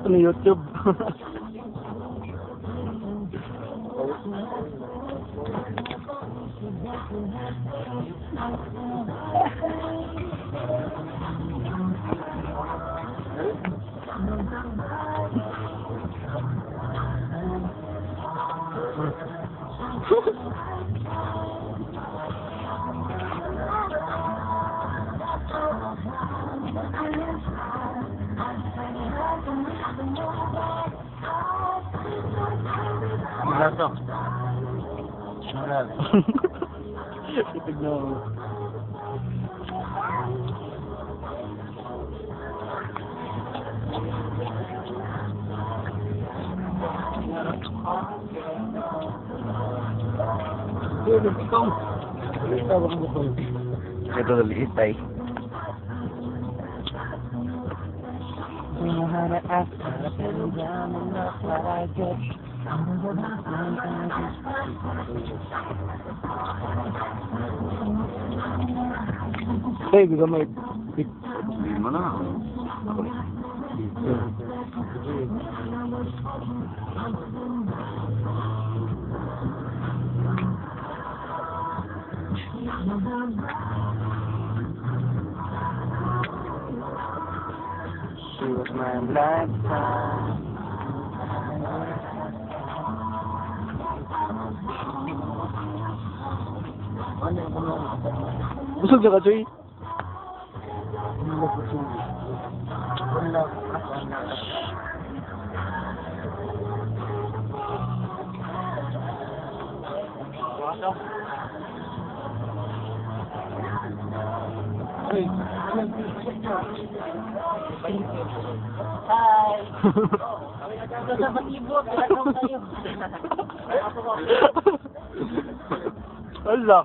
Ano YouTube? Wala to. Wala. Itig na ako. Ikaw. Ikaw ang bukol. Ito na liit ay. Hey, bigyan mo. Hindi mo na. She was my lifetime. Busog na ka, Joy? Hi! Ito sa patibot, wala tayo. Wala.